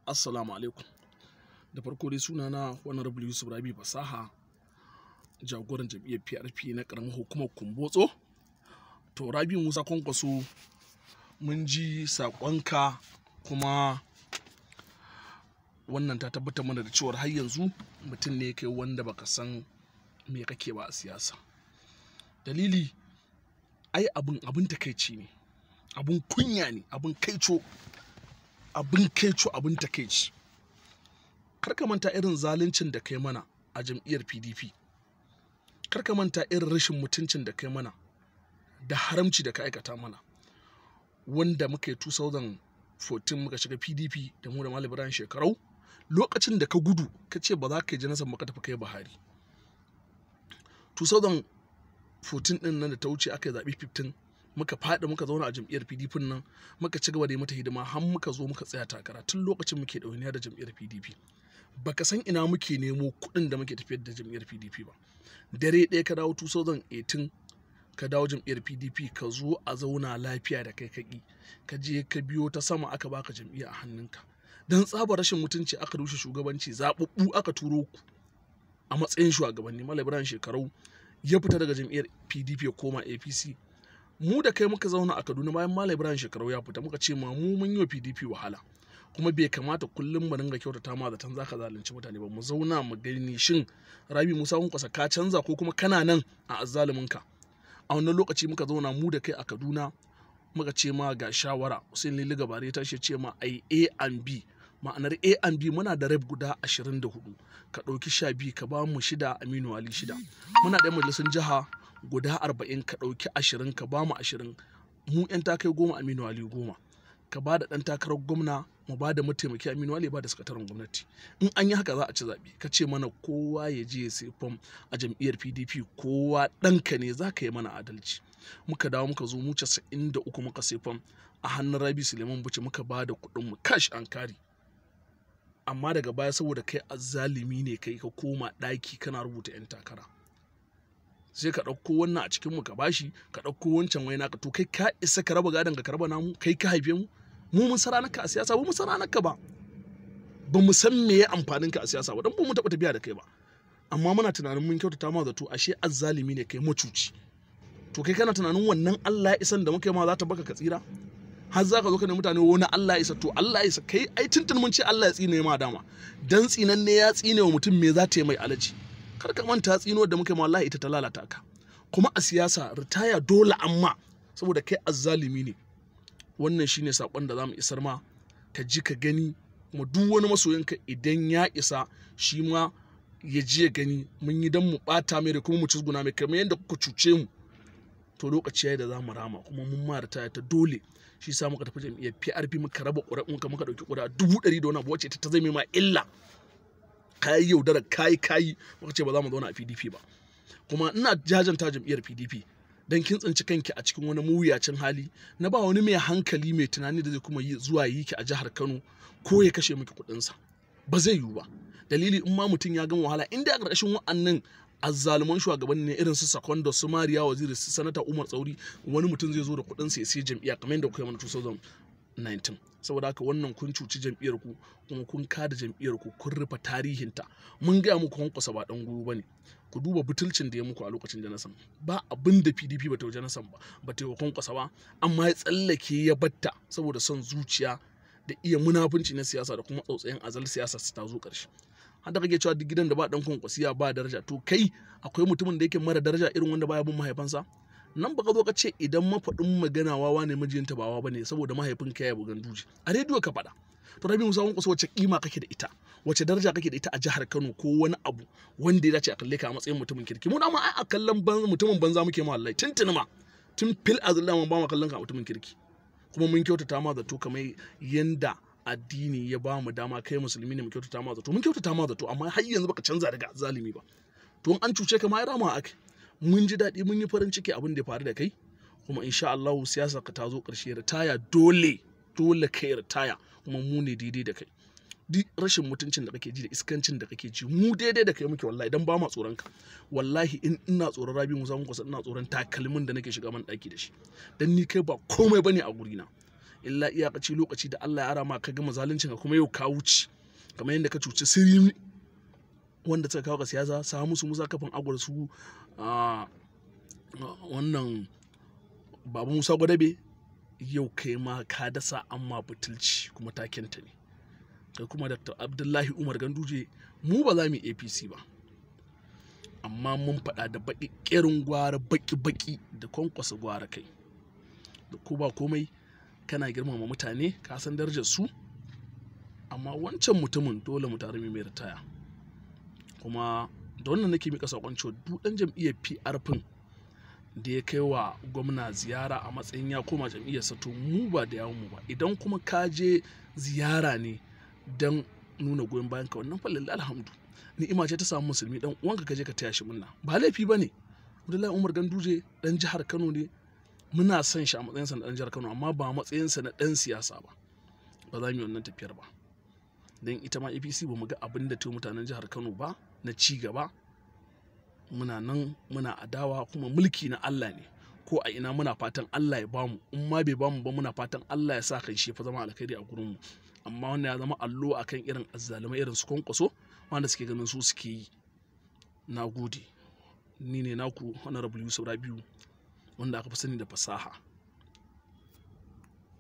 Assalamu alaikum. Da farko dai sunana Honorable Yusuf Rabi Fasaha, jagoran jam'iyyar PRP na ƙaramar hukumar Kumbotso. To Rabi Musa Kwankwaso, mun ji saƙonka, kuma wannan ta tabbatar mana da cewar har yanzu mutum ne kai wanda baka san me kake ba a siyasa. Dalili, ai abin takaici ne, abin kunya ne, abin kaico, abin kaico, abin takaici. Kar ka manta irin zaluncin da kai mana a jam'iyyar PDP. Kar ka manta irin rashin mutuncin da kai mana da haramci da ka aikata mana. Wanda muka yi 2014 muka shiga PDP da mu da Malam Ibrahim Shekarau, lokacin da ka gudu ka ce ba za ka yi janasan ba, ka tafi kai Buhari. 2014 din nan da ta wuce aka yi zaɓe 15, muka faɗi muka zauna a jam'iyyar PDP nan, muka ci gaba da yi mata hidima har muka zo muka tsaya takara. Tun lokacin muke ɗawainiya da jam'iyyar PDP. Baka san ina muke nemo kuɗin da muke tafiyar da jam'iyyar PDP ba. Dare ɗaya ka dawo 2018, ka dawo jam'iyyar PDP, ka zo a zauna lafiya da kai kaki, ka je ka biyo ta sama aka baka jam'iyya a hannunka. Don tsabar rashin mutunci aka rushe shugabanci, zaɓaɓɓu aka turo ku a matsayin shugabanni. Malam Ibrahim Shekarau ya fita daga jam'iyyar PDP ya koma APC. Mu da kai muka zauna a Kaduna bayan Malam Ibrahim Shekarau ya fita, muka ce ma mu mun yi wa PDP wahala, kuma bai kamata kullum mu dinga kyautata ma zaton zaka zalunci mutane ba. Mu zauna mu gani, shin Rabi Musa Kwankwasa ka canza ko kuma kana nan a azzalumin ka? A wannan lokaci muka zauna mu da kai a Kaduna, muka ce ma ga shawara. Hussein Lili Gabare ta ce ma ai A and B. Ma'anar A and B, muna da rep guda 24, ka ɗauki 12 ka ba mu 6, Aminu Ali 6. Muna da majalisun jiha guda 40, ka ɗauki 20 ka ba mu 20, mu 'yan takai 10, Aminu Ali 10. Ka ba da ɗan takarar gwamna, mu ba da mataimaki, Aminu Ali ba da sakataren gwamnati. In an yi haka za a ci zaɓe. Ka ce mana kowa ya je ya sai fam a jam'iyyar PDP, kowa ɗanka ne, za ka yi mana adalci. Muka dawo muka zo mu 93 muka sai fam a hannun Rabi Suleiman Buci, muka ba da kuɗin mu cash an kari. Amma daga baya, saboda kai azzalimi ne kai, ka koma ɗaki kana rubuta 'yan takara. Sai ka ɗauko wannan a cikin mu ka bashi, ka ɗauko wancan wai naka. To kai ka isa ka raba gadon ka, ka raba namu? Kai ka haife mu? Mu mun san ranarka a siyasa? Ba mu san ranarka ba. Ba mu san me ya amfanin ka a siyasa ba, dan ba mu taɓa tafiya da kai ba. Amma muna tunanin mun kyautata ma zato, ashe azzalimi ne kai, macuci. To kai kana tunanin wannan Allah ya isan da muka yi ma za ta baka ka tsira? Har za ka zo ka nemi mutane wani Allah ya isa? To Allah ya isa kai, ai tuntun mun ce Allah ya tsine ma dama. Dan tsinan ne ya tsine wa mutum, me za ta yi mai alaji? Kar ka manta tsinuwar da muka yi ma, wallahi ita ta lalata ka. Kuma a siyasa ritaya dole, amma saboda kai azzalimi ne. Wannan shine sakon da zamu isar ma, ka ji ka gani. Kuma duk wani masoyinka idan ya isa, shi ma ya ji ya gani. Mun yi dan mu bata mai da kuma mu cizguna mai kamar yadda kuka cuce mu. To lokaci yayi da zamu rama, kuma mun ma ritaya ta dole. Shi sa muka tafi jam'iyyar PRP, muka raba ƙuri'un ka, muka ɗauki ƙuri'a 100,000 da wani abu, wacce ta zame ma illa. Kayi yaudara, kayi kayi, muka ce ba za mu zauna a PDP ba. Kuma ina jajanta jam'iyyar PDP dan kin tsinci kanki a cikin wani mawuyacin hali na ba wani mai hankali mai tunani da zai kuma yi zuwa yi ki a jihar Kano ko ya kashe miki kuɗinsa. Ba zai yiwu ba. Dalili, in ma mutum ya gama wahala, inda a ƙarƙashin wa'annan azzaluman shugabanni ne irin su Sekondo, su Mariya Waziri, su Sanata Umar Tsauri, wani mutum zai zo da kuɗin sa ya sai jam'iyya kamar yadda kuka yi mana 2019. Saboda haka wannan kun cuci jam'iyyar ku, kuma kun kada jam'iyyar ku, kun rufe tarihinta. Mun gaya muku Kwankwasa ba dan guru bane. Ku duba butulcin da ya muku a lokacin Janasan. Ba abin da PDP ba ta Janasan ba, ba ta yi wa Kwankwasa ba, amma ya tsallake ya batta saboda son zuciya da iya munafunci na siyasa da kuma tsautsayin azal siyasa su ta zo ƙarshe. Har da kake cewa duk gidan da ba dan Kwankwasiya ba daraja. To kai, akwai mutumin da yake mara daraja irin wanda baya bin mahaifansa? Nan baka zo ka ce idan mafaɗin magana wawa ne, mijinta ba wawa bane, saboda mahaifinka ya bugan duji a rediyo ka faɗa. To Rabi Musa Kwankwaso, wace kima kake da ita, wace daraja kake da ita a jihar Kano, ko wani abu wanda ya dace a kalle ka a matsayin mutumin kirki? Mu dama ai a kallon mutumin banza muke ma, wallahi tuntuni ma, tun fil azal ma ba mu kallon ka mutumin kirki. Kuma mun kyautata ma zato kamar yanda addini ya ba mu dama, kai musulmi ne, mu kyautata ma zato. Mun kyautata ma zato, amma har yanzu baka canza daga zalimi ba. To in an cuce ka ma ya rama akai. Mun ji daɗi, mun yi farin ciki abin da ya faru da kai. Kuma insha Allah siyasa ka ta zo ƙarshe, ritaya dole, dole kai ritaya. Kuma mu ne daidai da kai. Duk rashin mutuncin da kake ji da iskancin da kake ji, mu daidai da kai muke wallahi, dan ba ma tsoron ka. Wallahi in ina tsoron Rabi Musa Kwankwasa, ina tsoron takalmin da nake shiga man ɗaki da shi, dan ni kai ba komai bane a gurina. Illa iyakaci lokaci da Allah ya ara ma ka gama zaluncin ka, kuma yau ka wuce. Kamar yadda ka cuci sirri wanda suka kawo ka siyasa, sa musu Musa Kafin Agwar su wannan Baba Musa Gwadabe, yau kai ma ka dasa amma butulci kuma takenta ne. Kai kuma Dr. Abdullahi Umar Ganduje, mu ba za mu yi APC ba, amma mun faɗa da baƙi ƙerin gwara baƙi-baƙi da Kwankwasa gwara kai. Da ko ba komai kana girmama mutane, ka san darajar su, amma wancan mutumin dole mu tare mai ritaya. Kuma da wannan nake mika saƙon cewa duk ɗan jam'iyyar PRP da ya kai wa gwamna ziyara a matsayin ya koma jam'iyyarsa, to mu ba da yawun mu ba. Idan kuma ka je ziyara ne don nuna goyon bayan ka, wannan falilla alhamdu, ni'ima ce ta samu musulmi dan uwanka, ka je ka taya shi murna, ba laifi ba ne. Abdullahi Umar Ganduje dan jihar Kano ne, muna son shi a matsayinsa na dan jihar Kano, amma ba matsayinsa na dan siyasa ba. Ba za mu yi wannan tafiyar ba, don ita ma APC ba mu ga abin da ta mutanen jihar Kano ba na ci gaba. Muna nan muna adawa, kuma mulki na Allah ne. Ko a ina muna fatan Allah ya bamu, in ma bai bamu ba muna fatan Allah ya sa kan shi fa zama alkhairi a gurin mu. Amma wannan ya zama allo akan irin azzalumai irin su Kwankwaso wanda suke ganin su suke yi. Na gode, ni ne naku Honorable Yusuf Rabiu, wanda aka fi sani da Fasaha.